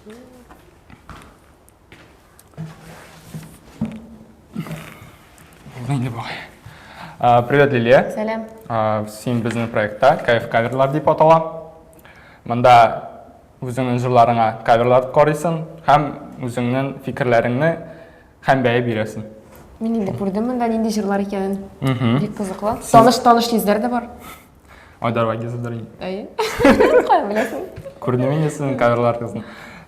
Булды инде бугай. Привет, Лилия. Сәлам. Син безнең проектта Кайф каверлар дип атала. Монда үзеңнең җырларыңа каверлар карыйсың һәм үзеңнең фикерләреңне һәм бәя бирәсең. Мин инде күрдем монда нинди җырлар икәнен. Бик кызыклы. Таныш таныш йөзләр дә бар. Айдар Вагизовдыр инде. Әйе. Каян беләсең? Күрдем инде сезнең каверларыгызны.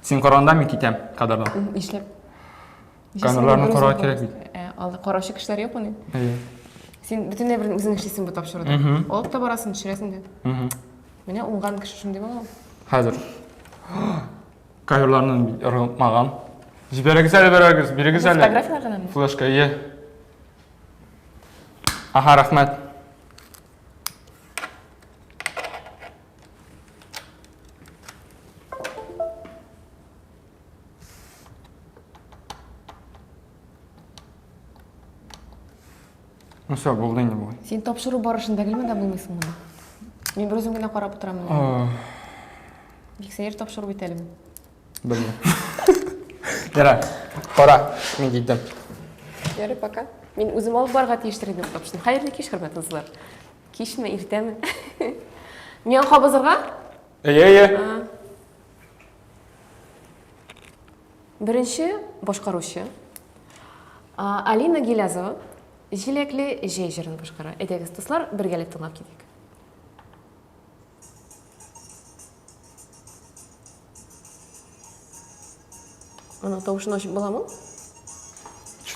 Син караганда мин китәм кадрдан. Нишләп? Камераларны карарга кирәк бит. Ә, алда караучы кешеләр юкмыни? Әйе. Син бөтенләй бер үзең эшлисең бу тапшыруда. Алып та барасың, төшерәсең дә. Менә уңган кеше шундый була ул. Хәзер. Каверларны ыргытмаган. Җибәрегез әле берегез, бирегез әле. Фотографияләр генәме? Флешка, ие. Аһа, рәхмәт. Ну все, булды инде бугай. Син тапшыру барышында гел монда булмыйсыңмы? Мин бер үзем генә карап утырам монда. Бик сәер тапшыру бит әле бу. Белмим. Ярар, кара, мин киттем. Ярый, пока. Мин үзем алып барырга тиештер идем тапшыру. Хәерле кич, хөрмәтле дуслар. Кичме, иртәме? Миңа кабызырга? Әйе, әйе. Беренче башкаручы Алина Гилязова Җиләкле җәй җырын башкара. Әйдәгез, дуслар, бергәләп тыңлап китик. Моның тавышын ачып буламы?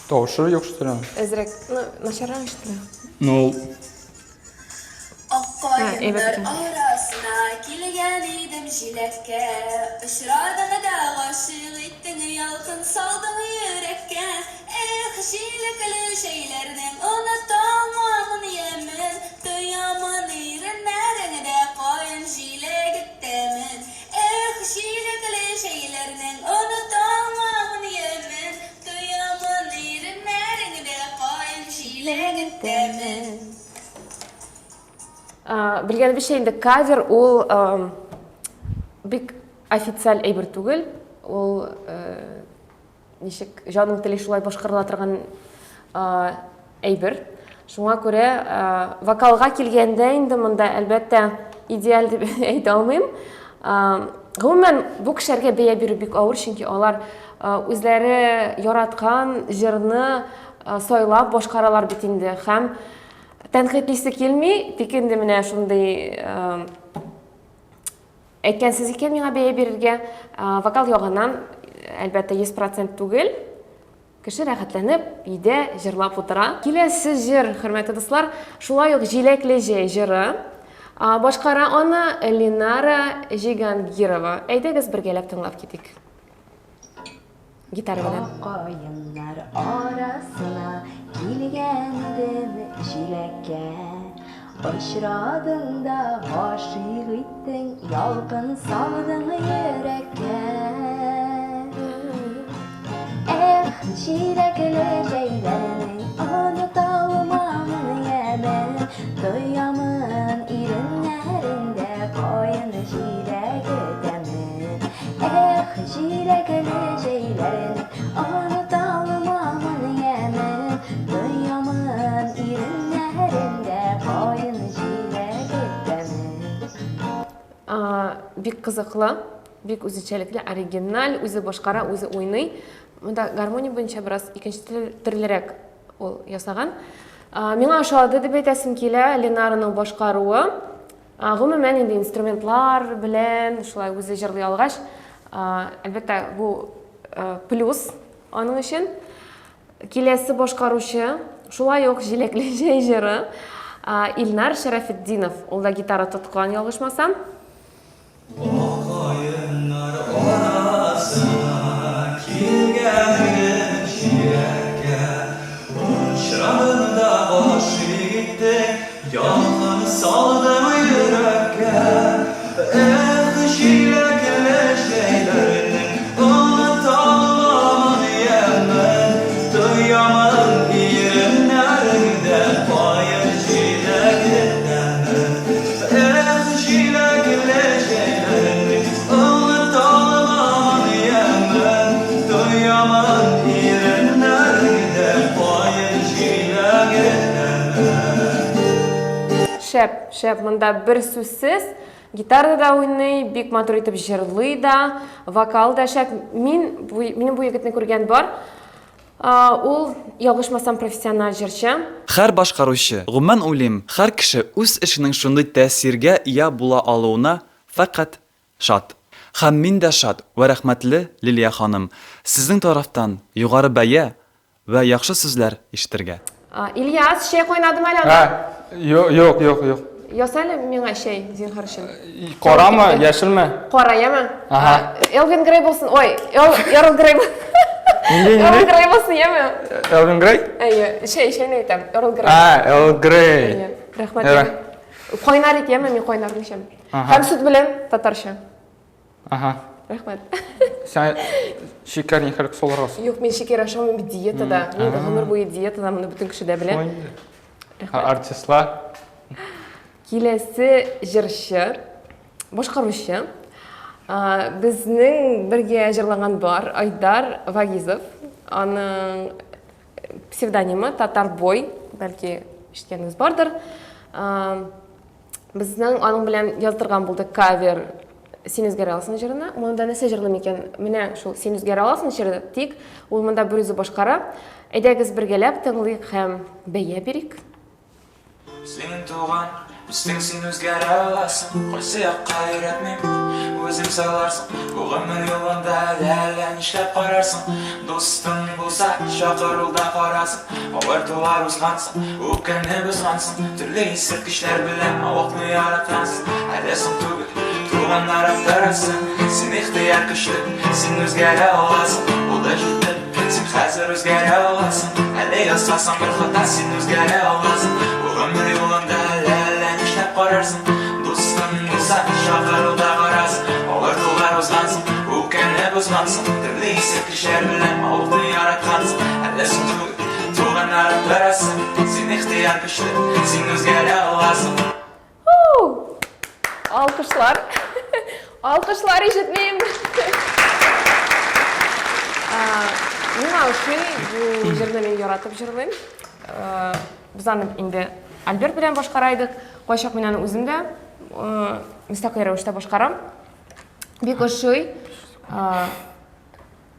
Тавышы юк, что ли? Әзрәк, ну, начаррак ишетелә. Ну, Ак каеннар әйбәт икән. арасына килгән идем җиләккә. Очрадың да гашыйк иттең, ялкын салдың йөрәккә. Эх, җиләкле җәйләрнең оныта алмамын ямен. Тоямын иреннәреңдә каен җиләге тәмен. Эх, җиләкле җәйләрнең оныта алмамын ямен. Тоямын иреннәреңдә каен җиләге тәмен. Белгәнебезчә инде кавер ул бик официаль әйбер түгел. Ул ничек җаның тели шулай башкарыла торган әйбер. Шуңа күрә вокалга килгәндә инде монда әлбәттә идеаль дип әйтә алмыйм. Гомумән, бу кешеләргә бәя бирү бик авыр, чөнки алар үзләре яраткан җырны сайлап башкаралар бит инде һәм Тәнкыйтьлисе килми, тик инде менә шундый әйткәнсез икән миңа бәя бирергә. Вокал ягыннан, әлбәттә, 100% түгел. Кеше рәхәтләнеп өйдә җырлап утыра. Киләсе җыр, хөрмәтле дуслар, шулай ук Җиләкле җәй җыры. Башкара аны Ленара Җигангирова. Әйдәгез бергәләп тыңлап китик. Гитара белән. Каеннар арасына килгән идем җиләккә. Очрадың да гашыйк иттең, ялкын салдың йөрәккә. Эх, җиләкле җәйләрнең оныта алмамын ямен, тоямын иреннәреңдә каен җиләге тәмен. Эх, җиләкле җәйләрен оныта алмамын ямен, тоямын иреннәрендә каен җиләге тәмен. Бик кызыклы, бик үзенчәлекле, оригиналь, үзе башкара, үзе уйный. Монда гармония буенча бераз икенче төрлерәк ул ясаган. Миңа ошады дип әйтәсем килә Ленараның башкаруы. Гомумән инде инструментлар белән шулай үзе җырлый алгач, әлбәттә, бу плюс аның өчен. Киләсе башкаручы, шулай ук Җиләкле җәй җыры, Илнар Шәрәфетдинов. Ул да гитара тоткан, ялгышмасам. Акаеннар арасына килгән идем җиләккә. Очрадым да гашыйк иттең, Ялкын салдым йөрәккә. Эх, җиләкле җәйләрнең оныта алмамын ямен, Тоямын иреннәреңдә каен җиләге тәмен. Эх, җиләкле җәйләрнең оныта алмамын Шәп, шәп, монда бер сүзсез. Гитарада да уйный, бик матур итеп җырлый да, вокал да шәп. Мин, бу, минем бу егетне күргән бар. Ул, ялгышмасам, профессиональ җырчы. Һәр башкаручы, гомумән уйлыйм, һәр кеше үз эшенең шундый тәэсиргә ия була алуына фәкать шат. Һәм мин дә шат вә рәхмәтле, Лилия ханым, сезнең тарафтан югары бәя вә яхшы сүзләр ишетергә. Ильяс, чәй кайнадымы әле анда? Юк, юк, юк, юк. Яса әле миңа чәй, зинһар өчен. Карамы, яшелме? Кара, яме? Ага. Элвин Грей булсын. Ой, Эрл Грей. Нинди, Эрл нинди? Грей булсын, яме? Элвин Грей? Әйе, чәй, чәйне әйтәм. Эрл Грей. А, Эрл Грей. Әйе, рәхмәт. Ярар. яме. Кайнар ит, яме, мин кайнарны эчәм. Ага. Һәм сөт белән татарча. Ага. Рәхмәт. Син шикәр нихәлек соларга. Юк, мин шикәр ашамыйм бит диетада. Мин гомер буе диетада, моны бөтен кеше дә белә. Шулай инде. Артистлар. Киләсе җырчы, башкаручы. Безнең бергә җырлаган бар Айдар Вагизов. Аның псевдонимы Татар Бой, бәлки ишеткәнегез бардыр. Безнең аның белән яздырган булды кавер Син үзгәрә аласың җырына. Монда нәрсә җырлыйм икән? Менә шул Син үзгәрә аласың җыры, тик ул монда бер үзе башкара. Әйдәгез бергәләп тыңлыйк һәм бәя бирик. Синең туган, үстең син үзгәрә аласың. Кайсы якка өйрәтмим, үзең сайларсың. Бу гомер юлында әле әллә нишләп карарсың. Дустың булса, чакыр ул да карасын. Авыртулар узгансың, үпкәңне бозгансың. Төрле исерткечләр белән мавыкны яраткансың. Әле соң түгел, туганнар аптырасын. Син ихтыяр көчле, син үзгәрә аласың. Булды җитте, син хәзер үзгәрә аласың. Әле ясасаң бер хата, син үзгәрә аласың. Бу гомер юлында әле әллә нишләп карарсың. Дустың булса, чакыр ул да карасын. Авыртулар узгансың, үпкәңне бозгансың. Төрле исерткечләр белән мавыкны яраткансың. Әле соң түгел, туганнар аптырасын. Син ихтыяр көчле, син үзгәрә аласың. Алкышлар. Алкышлар ишетмим. Миңа ошый, бу җырны мин яратып җырлыйм. Без аны инде Альберт белән башкара идек. Кайчак мин аны үзем дә мөстәкыйль рәвештә башкарам. Бик ошый.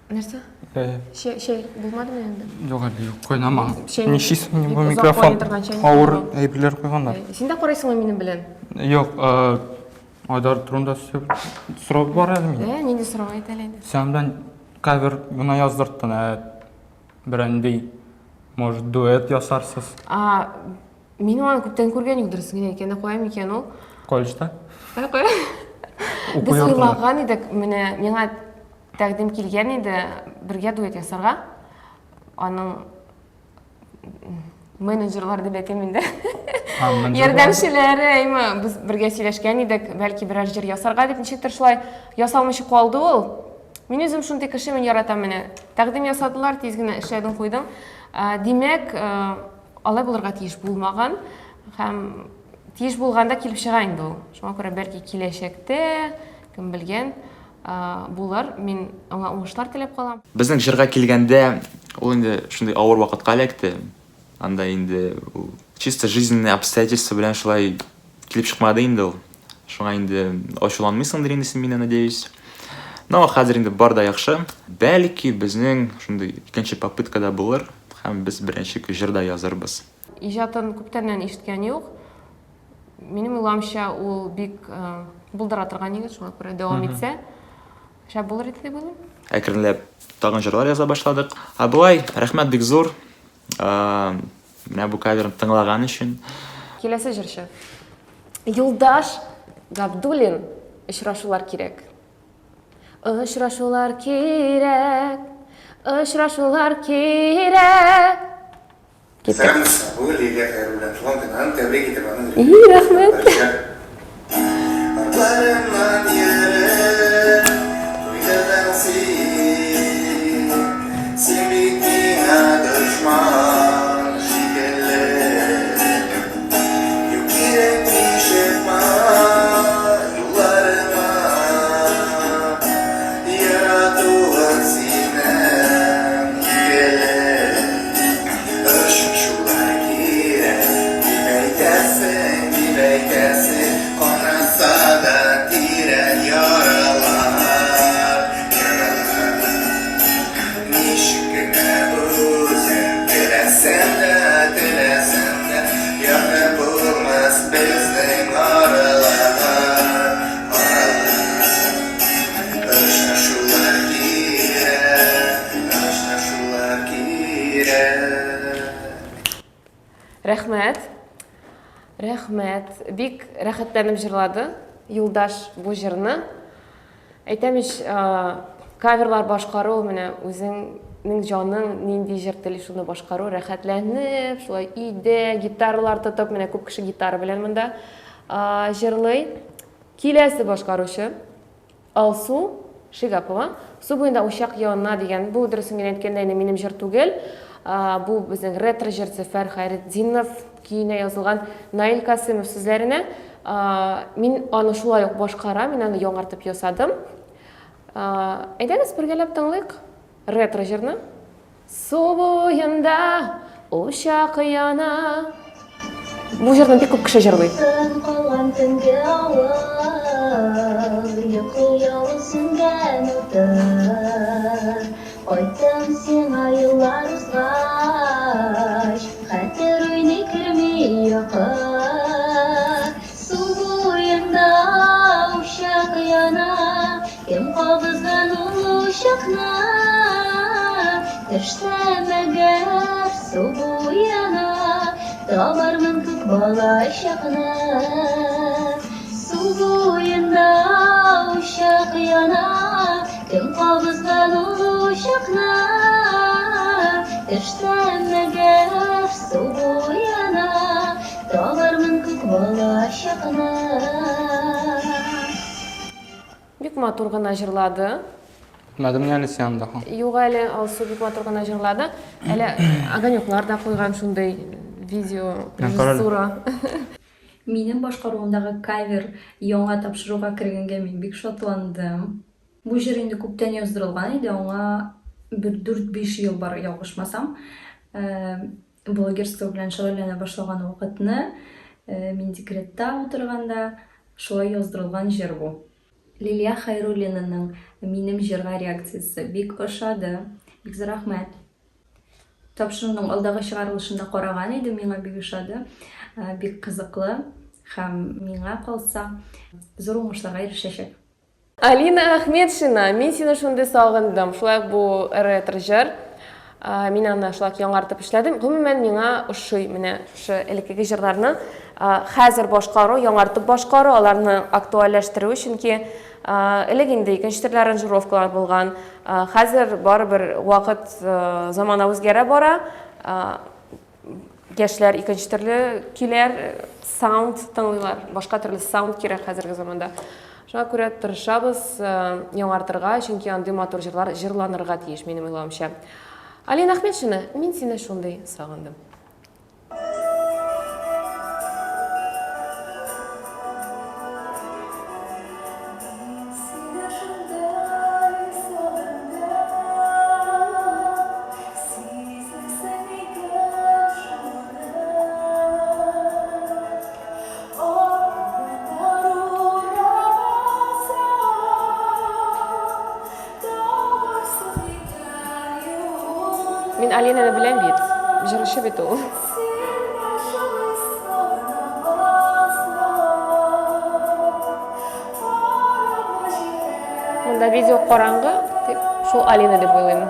Нәрсә? Чәй, чәй булмадымы инде? Юк әле, юк, кайнама. Чәй- Ничисең бик бу озак микрофон? кайный торган чәйник Авыр булган. әйберләр куйганнар. Син дә карыйсыңмы минем белән? Юк, Айдар турында сорау бар әле минем. Ә, нинди сорау әйт әле инде. Син белән кавер гына яздырттың, ә берәндәй, может, дуэт ясарсыз? А, Мин аны күптән күргән юк, дөресен генә әйткәндә, кая микән ул? Колледжда? Кая? Без уйлаган идек, менә миңа тәкъдим килгән иде бергә дуэт ясарга. Аның менеджерлар дип әйтим инде. Ярдәмчеләре, әйме, без бергә сөйләшкән идек, бәлки берәр җыр ясарга дип, ничектер шулай ясалмыйча калды ул. Мин үзем шундый кеше, мин яратам менә. Тәкъдим ясадылар, тиз генә эшләдем, куйдым. Димәк, Алай булырга тиеш булмаган һәм тиеш булганда килеп чыга инде ул. Шуңа күрә бәлки киләчәктә, кем белгән, булыр. Мин аңа уңышлар теләп калам. Безнең җырга килгәндә, ул инде шундый авыр вакытка эләкте. Анда инде ул чисто жизненный обстоятельства белән шулай Килеп чыкмады инде ул. Шуңа инде ачуланмыйсыңдыр инде син мине, надеюсь. Но хәзер инде бар да яхшы. Бәлки безнең шундый икенче попытка да булыр һәм без беренче җыр да язырбыз. Иҗатын күптәннән ишеткән юк. Минем уйламча, ул бик булдыра торган егет, шуңа күрә дәвам итсә, шәп булыр иде дип уйлыйм. Әкренләп тагын җырлар яза башладык. Ә болай, рәхмәт бик зур. Менә бу каверны тыңлаган өчен. Киләсе җырчы. Юлдаш Габдуллин Очрашулар кирәк. Очрашулар кирәк. Очрашулар кирәк. Киттек. Бүген Лилия Хәйруллина туган көн, аны тәбрик итеп, аның И, рәхмәт. Артларымнан йөреп, туйдырдың син. Син бит миңа дошман шикелле. Юк кирәкми чыкма юлларыма. Яратуың синең икеле. Очрашулар кирәк, дип әйтәсең, дип әйтәсең. Рәхмәт. Рәхмәт. Бик рәхәтләнеп җырлады Юлдаш бу җырны. Әйтәм ич, каверлар башкару менә үзеңнең җаның нинди җыр тели шуны башкару, рәхәтләнеп, шулай өйдә гитаралар тотып, менә күп кеше гитара белән монда җырлый. Киләсе башкаручы Алсу Шигапова. Су буенда учак яна дигән. Бу дөресен генә әйткәндә инде минем җыр түгел. Бу безнең ретро җыр Зөфәр Хәйретдинов көенә язылган Наил Касыймов сүзләренә. Мин аны шулай ук башкарам, мин аны яңартып ясадым. Әйдәгез бергәләп тыңлыйк ретро җырны. Су буенда учак яна. Бу җырны бик күп кеше җырлый. Тын калган төнге авыл, Йоклый авыл сүнгән утын. Кайттым сиңа еллар узгач, Хәтер уйный керми йокы. Су буенда учак яна, Кем кабызган ул учакны? Төшсәм әгәр су буена, Табармын күк балачакны. Су буенда учак яна, Кем кабызган ул учакны? Төшсәм әгәр су буена, Табармын күк балачакны. Бик матур гына җырлады. Үтмәдемени әле син анда? Юк әле, Алсу бик матур гына җырлады. Әле огонеклар да куйган шундый видео режиссура. Минем башкаруымдагы кавер яңа тапшыруга кергәнгә мин бик шатландым. Бу җыр инде күптән яздырылган иде, аңа бер дүрт-биш ел бар, ялгышмасам. Блогерство белән шөгыльләнә башлаган вакытны, мин декретта утырганда, шулай яздырылган җыр бу. Лилия Хәйруллинаның минем җырга реакциясе бик ошады. Бик зур рәхмәт. Тапшыруның алдагы чыгарылышын да караган идем, миңа бик ошады. Бик кызыклы һәм миңа калса, зур уңышларга ирешәчәк. Алина Ахметшина, Мин сине шундый сагындым. Шулай ук бу ретро җыр. Мин аны шулай ук яңартып эшләдем. Гомумән, миңа ошый менә шушы элеккеге җырларны хәзер башкару, яңартып башкару, аларны актуальләштерү, чөнки элек инде икенче төрле аранжировкалар булган. Хәзер барыбер вакыт, замана үзгәрә бара. Яшьләр икенче төрле көйләр, саунд тыңлыйлар. Башка төрле саунд кирәк хәзерге заманда. Шуңа күрә тырышабыз э, яңартырга, чөнки андый матур җырлар җырланырга тиеш, минем уйлавымча. Алина Ахметшина, мин сине шундый сагындым. Мин Алинаны беләм бит. Җырчы бит ул. Монда видео караңгы, дип, шул Алина дип уйлыйм.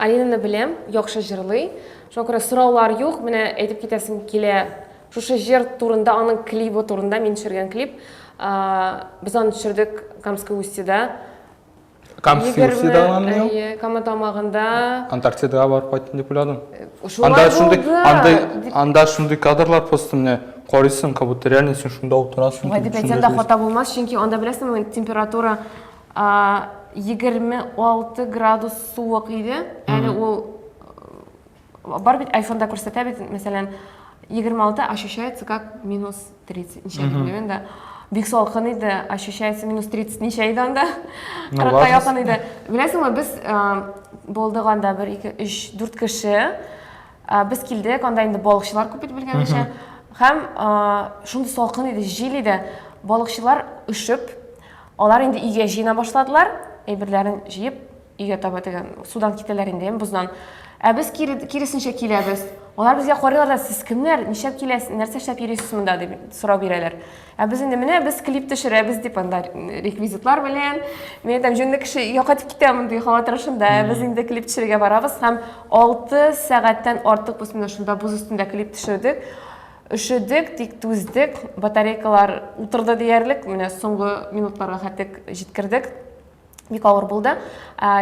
Алинаны беләм, яхшы җырлый. Шуңа күрә сораулар юк. Менә әйтеп китәсем килә. Шушы җыр турында, аның клибы турында мин төшергән клип. Без аны төшердек Камское Устьеда. Камский Устьедагы Әйе, Кама тамагында. Антарктидага барып кайттым дип уйладым. Шулай Анда шундый, булды. андый, анда шундый кадрлар просто менә карыйсың, как будто реально син шунда утырасың. Шулай дип әйтсәм дә хата булмас, чөнки анда беләсеңме, температура 26 градус суык иде. Әле ул Бар бит айфонда күрсәтә бит, мәсәлән, 26 ощущается как минус 30. Ничә дип белмим дә. Бик салкын иде, ощущается минус 30 ничә иде анда? Ну, 40-ка ладно. якын иде. Беләсеңме, без булдык анда 1, 2, 3, 4 кеше. Без килдек, анда инде балыкчылар күп бит белгәнемчә. Һәм шундый салкын иде, җил иде. Балыкчылар өшеп, алар инде өйгә җыена башладылар, әйберләрен җыеп, Өйгә таба дигән, судан китәләр инде, боздан. Ә без кире, киресенчә киләбез. Алар безгә карыйлар да, сез кемнәр, нишләп киләсез, нәрсә эшләп йөрисез монда дип сорау бирәләр. Ә без инде менә без клип төшерәбез дип анда реквизитлар белән. Мин әйтәм, җүнле кеше өйгә кайтып китә мондый һава торышында. Ә без инде клип төшерергә барабыз һәм 6 сәгатьтән артык без менә шунда боз өстендә клип төшердек. Өшедек, тик түздек. Батарейкалар утырды диярлек. Менә соңгы минутларга хәтта җиткердек. Бик авыр булды.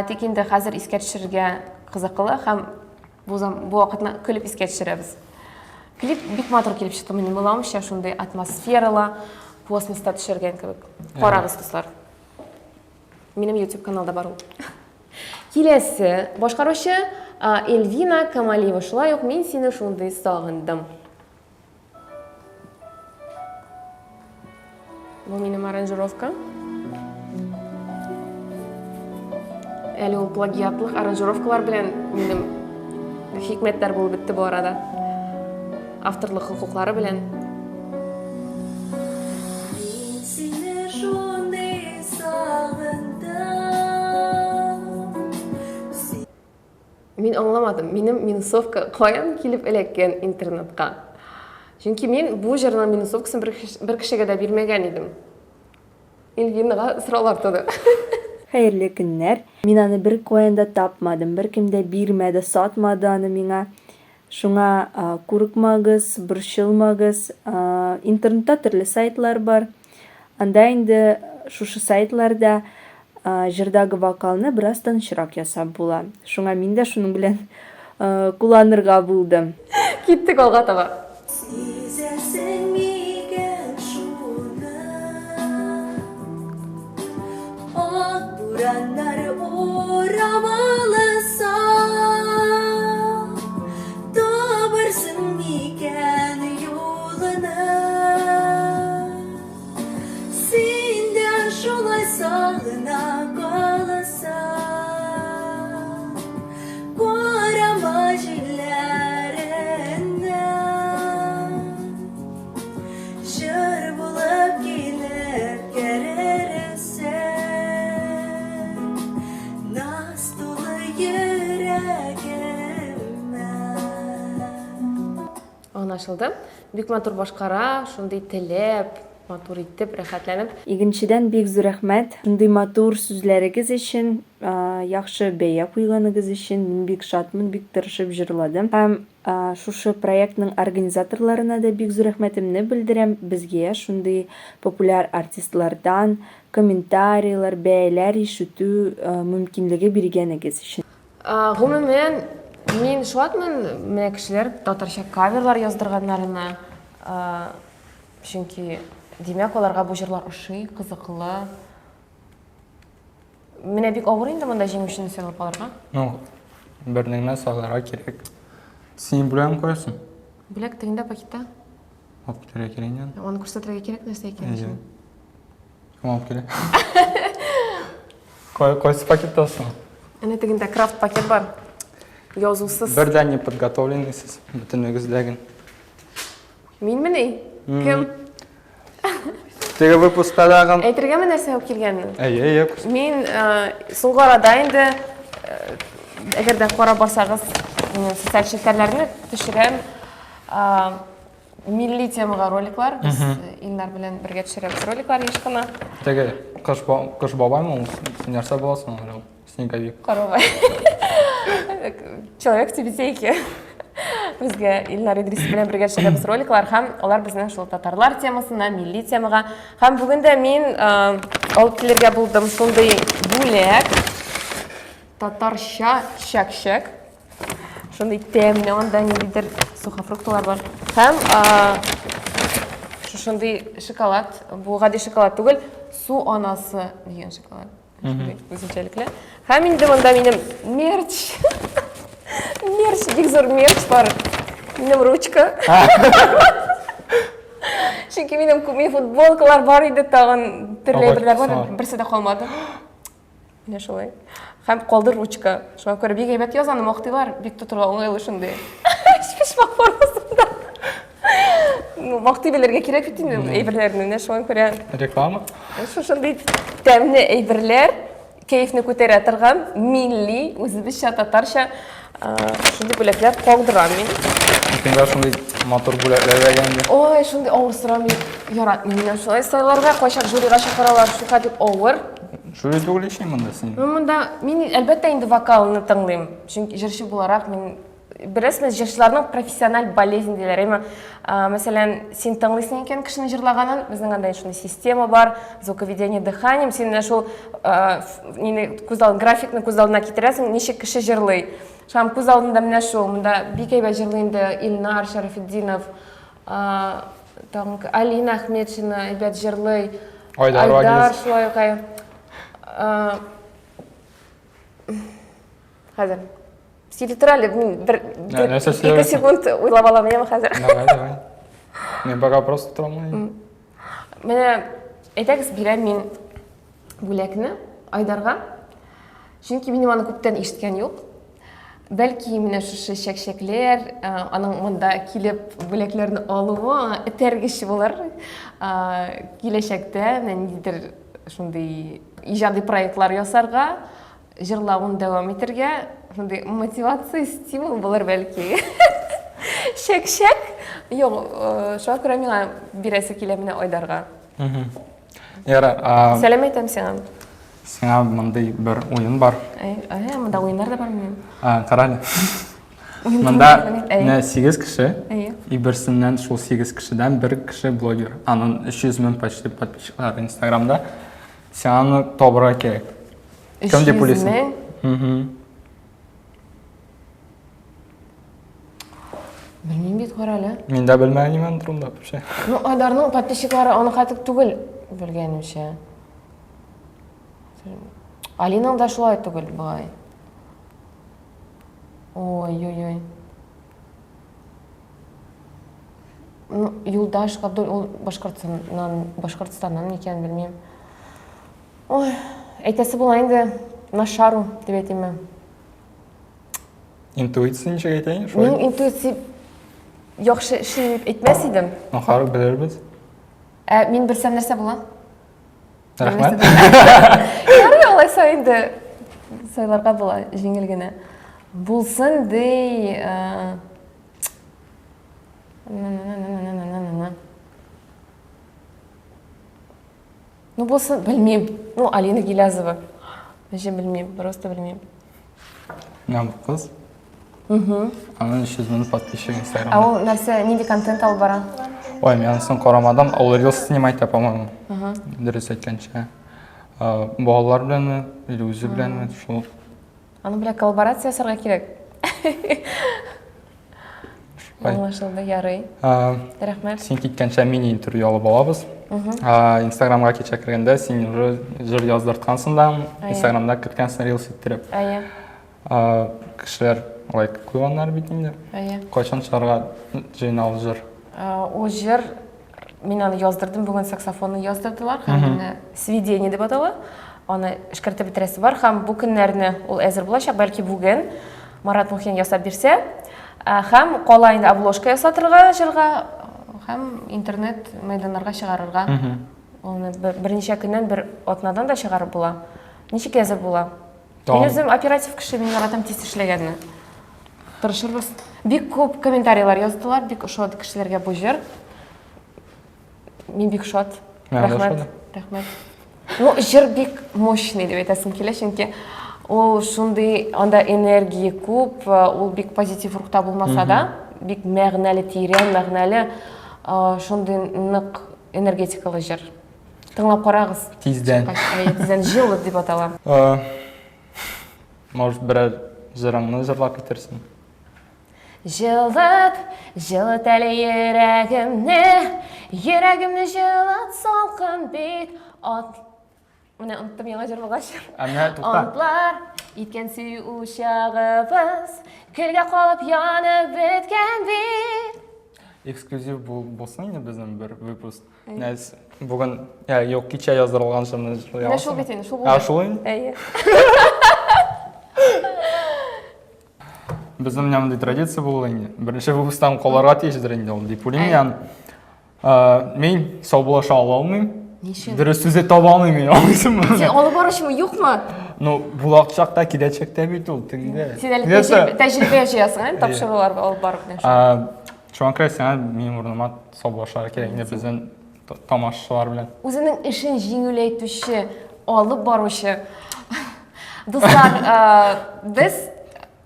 Тик инде хәзер искә төшерергә кызыклы һәм бу, бу вакытны көлеп искә төшерәбез. Клип бик матур килеп чыкты минем уйлавымча, шундый атмосфералы, космоста төшергән кебек. Карагыз, дуслар. Минем YouTube каналда бар ул. Киләсе башкаручы Эльвина Камалиева. Шулай ук мин сине шундый сагындым. Бу минем аранжировка. Әле ул плагиатлык аранжировкалар белән минем хикмәтләр булып бетте бу арада. Авторлык хокуклары белән. Мин сине шундый сагындым. Мин аңламадым, минем минусовка каян килеп эләккән интернетка? Чөнки мин бу җырның минусовкасын бер, бер кешегә дә бирмәгән идем. Эльвинага сораулар туды. Хәерле көннәр. Мин аны беркаян да тапмадым, беркем дә бирмәде, сатмады аны миңа. Шуңа курыкмагыз, борчылмагыз. Интернетта төрле сайтлар бар. Анда инде шушы сайтларда җырдагы вокалны бераз тынычрак ясап була. Шуңа мин дә шуның белән кулланырга булдым. Киттек алга таба. Сизәсең микән шуны? Ак бураннар урамаласа, Табырсың микән юлыны? Син дә шулай сагына каласың, Карама җилләренә. Җыр булып килеп керерсең, Наз тулы йөрәгемә. Аңлашылды. Бик матур башкара, шундый теләп, матур итеп, рәхәтләнеп. Игенчедән бик зур рәхмәт, шундый матур сүзләрегез өчен, яхшы бәя куйганыгыз өчен, мин бик шатмын, бик тырышып җырладым. Һәм шушы проектның организаторларына да бик зур рәхмәтемне белдерәм, безгә шундый популяр артистлардан комментарийлар, бәяләр ишетү мөмкинлеге биргәнегез өчен. Гомумән, мин шатмын, менә кешеләр татарча каверлар яздырганнарына. Чөнки, димәк, аларга бу җырлар ошый, кызыклы. Менә бик авыр инде монда җиңүчене сайлап алырга. Ну, берне генә сайларга кирәк. Син бүләген куясың? Бүләк тегендә пакетта. Алып китәргә кирәк инде. Аны күрсәтергә кирәк нәрсә икәнен. Кем алып килә? Кайсы пакетта соң? Әнә тегендә крафт пакет бар. Язусыз. Бер дә не подготовленный сез, бөтенегез дә. Минмени? Кем? Теге выпускта дагын. Әйтергәме нәрсә алып килгәнне? Әйе, әйе. Мин соңгы арада инде әгәр дә карап барсагыз, социаль челтәрләрне төшерәм. Милли темага роликлар. Без Илнар белән бергә төшерәбез роликлар еш кына. Теге кыш кыш бабаймы ул? Син нәрсә буласың ул? Снеговик. Корова. Человек в тюбетейке. Безгә Илнар Идрисов белән бергә төшерәбез роликлар һәм алар безнең шул татарлар темасына, милли темага. Һәм бүген дә мин алып килергә булдым шундый бүләк. Татарча чәк-чәк. Шундый тәмле, анда ниндидер сухофруктылар бар. Һәм шушындый шоколад, бу гади шоколад түгел, су анасы дигән шоколад. Шундый үзенчәлекле. Һәм инде монда минем мерч. Мерч, бик зур мерч бар. Минем ручка. Чөнки минем күп футболкалар бар иде, тагын төрле әйберләр бар, берсе дә калмады. Менә шулай. Һәм калды ручка. Шуңа күрә бик әйбәт язаны мактыйлар, бик тотырга уңайлы шундый. Өчпочмак формасында. Ну, мактый белергә кирәк бит инде әйберләрне. Менә шуңа күрә. Реклама. Шушындый тәмле әйберләр кәефне күтәрә торган милли, үзебезчә татарча. Шундый бүләкләр калдырам мин. Сиңа шундый матур бүләкләр биргән инде. Ой, шундый авыр сорау мин яратмыйм мин шулай сайларга. Кайчак жюрига чакыралар, шулхәтле авыр. Жюри түгел ич монда син. Ну, монда мин әлбәттә инде вокалны тыңлыйм. Чөнки җырчы буларак мин беләсезме, җырчыларның профессиональ болезнь диләр. Әмма, мәсәлән, син тыңлыйсың икән кешенең җырлаганын, безнең анда шундый система бар, звуковедение дыханием, син менә шул нине күз алдына, графикны күз алдына китерәсең, ничек кеше җырлый. Шам күз алдында менә шул, монда бик әйбәт җырлый инде Илнар Шәрәфетдинов, тагын Алина Ахметшина әйбәт җырлый. Айдар, Айдар шулай ук. Хәзер. Сөйли тор әле, мин бер, бер ике секунд уйлап алам, яме хәзер. Давай, давай. Мин пока просто торам. Менә әйдәгез бирәм мин бүләкне Айдарга. Чөнки минем аны күптән ишеткән юк. Бәлки менә шушы чәкчәкләр, аның монда килеп бүләкләрне алуы этәргеч булыр. Киләчәктә менә ниндидер шундый иҗади проектлар ясарга, җырлавын дәвам итәргә шундый мотивация, стимул булыр бәлки. Чәк-чәк. Юк, э, шуңа күрә миңа бирәсе килә менә Айдарга. Ярар. Сәлам әйтәм сиңа. Сиңа мондый бер уен бар. Әй, әй, монда уеннар да бар минем. Кара әле. Монда менә 8 кеше. И берсеннән шул 8 кешедән бер кеше блогер. Аның 300 мең почти подписчиклар Инстаграмда. Сиңа аны табырга кирәк. Кем дип уйлыйсың? Угу. Белмим бит, кара әле. Мин дә белмәгән аның турында вообще. Ну, Айдарның подписчиклары аны хәтер түгел, белгәнемчә. Алинаның да шулай түгел бугай. Ой-ой-ой. Ну, Юлдаш Габдул ул Башкортстаннан, Башкортстаннан микән, белмим. Ой, әйтәсе була инде, на шару дип әйтимме? Интуиция ничек әйтә инде шулай? Минем интуиция яхшы эшли дип әйтмәс идем. Ахыры белербез. Ә мин белсәм нәрсә була? Рәхмәт. Ярый алайса инде сайларга була җиңел генә. Булсын ди. Э, Ну, булсын, белмим. Ну, Алина Гилязова. Вообще белмим, просто белмим. Менә бу кыз. Угу. Аның 300 мең подписчик Инстаграмда. Ә ул нәрсә, нинди контент алып бара? Ой, мин анысын карамадым. Ул рилс снимает, по-моему. Дөрес әйткәнчә. Балалар беләнме, или үзе беләнме, шул. Аның белән коллаборация ясарга кирәк. Аңлашылды, ярый. Рәхмәт. Син киткәнчә мини интервью алып алабыз. Инстаграмга кичә кергәндә син уже җыр яздырткансың да, Инстаграмда керткәнсең рилс иттереп. Әйе. Кешеләр лайк куйганнар бит инде. Әйе. Кайчан чыгарга җыена ул җыр? Ул җыр мин аны яздырдым, бүген саксофонны яздырдылар һәм менә сведение дип атала. Аны эшкәртеп бетерәсе бар һәм бу көннәрне ул әзер булачак, бәлки бүген Марат Мухин ясап бирсә. Һәм кала инде обложка ясатырга җырга һәм интернет мәйданнарга чыгарырга. Аны берничә көннән, бер атнадан да чыгарып була. Ничек әзер була? Мин үзем оператив кеше, мин яратам тиз эшләгәнне. Тырышырбыз. Бик күп комментарийлар яздылар, бик ошады кешеләргә бу җыр. Мин бик шат. Рәхмәт. Рәхмәт. Ну, җыр бик мощный дип әйтәсем килә, чөнки ул шундый анда энергия күп, ул бик позитив рухта булмаса да, бик мәгънәле, тирән мәгънәле, шундый нык энергетикалы җыр. Тыңлап карагыз. Тиздән. Тиздән җылы дип атала. Может, берәр җырыңны җырлап китерсең? Җылыт, җылыт әле йөрәгемне, йөрәгемне җылыт салкын бит. Ат... Менә оныттым яңа җыр булгач. Ә менә тукта. Антлар иткән сөю учагыбыз, көлгә калып янып беткән бит. Эксклюзив булсын инде безнең бер выпуск. Нәс, бүген, я, юк, кичә яздырылган җырны җырлый Менә шул бит инде, шул булды. Ә, шул инде? Әйе. Безнең менә мондый традиция булды инде. Беренче выпусктан калырга тиешдер инде ул, дип уйлыйм мин. Мин саубуллаша ала алмыйм. Ничек? Дөрес сүзе таба алмыйм мин, аңлыйсыңмы? Син алып баручымы, юкмы? Ну, булачакта, киләчәктә бит ул, тегендә. Син әле тәҗрибә җыясың, ә, тапшырулар алып барып. Шуңа күрә сиңа минем урыныма саубуллашырга кирәк инде безнең тамашачылар белән. Үзенең эшен җиңеләйтүче, алып баручы. Дуслар, без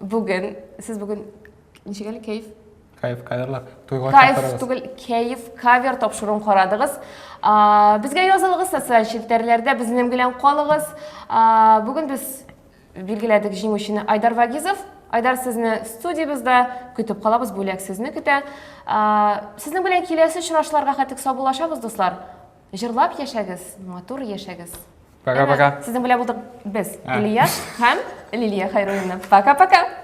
бүген, сез бүген ничек әле кәеф? Кайф каверлар. Туйга Кайф түгел, кәеф кавер тапшыруын карадыгыз. Безгә язылыгыз социаль челтәрләрдә, безнең белән калыгыз. Бүген без билгеләдек җиңүчене Айдар Вагизов. Айдар, сезне студиябездә көтеп калабыз, бүләк сезне көтә. Сезнең белән киләсе очрашуларга хәтлек саубуллашабыз, дуслар. Җырлап яшәгез, матур яшәгез. Пока-пока. Сезнең белән булдык без, Ильяс һәм Лилия Хайруллина. Пока-пока.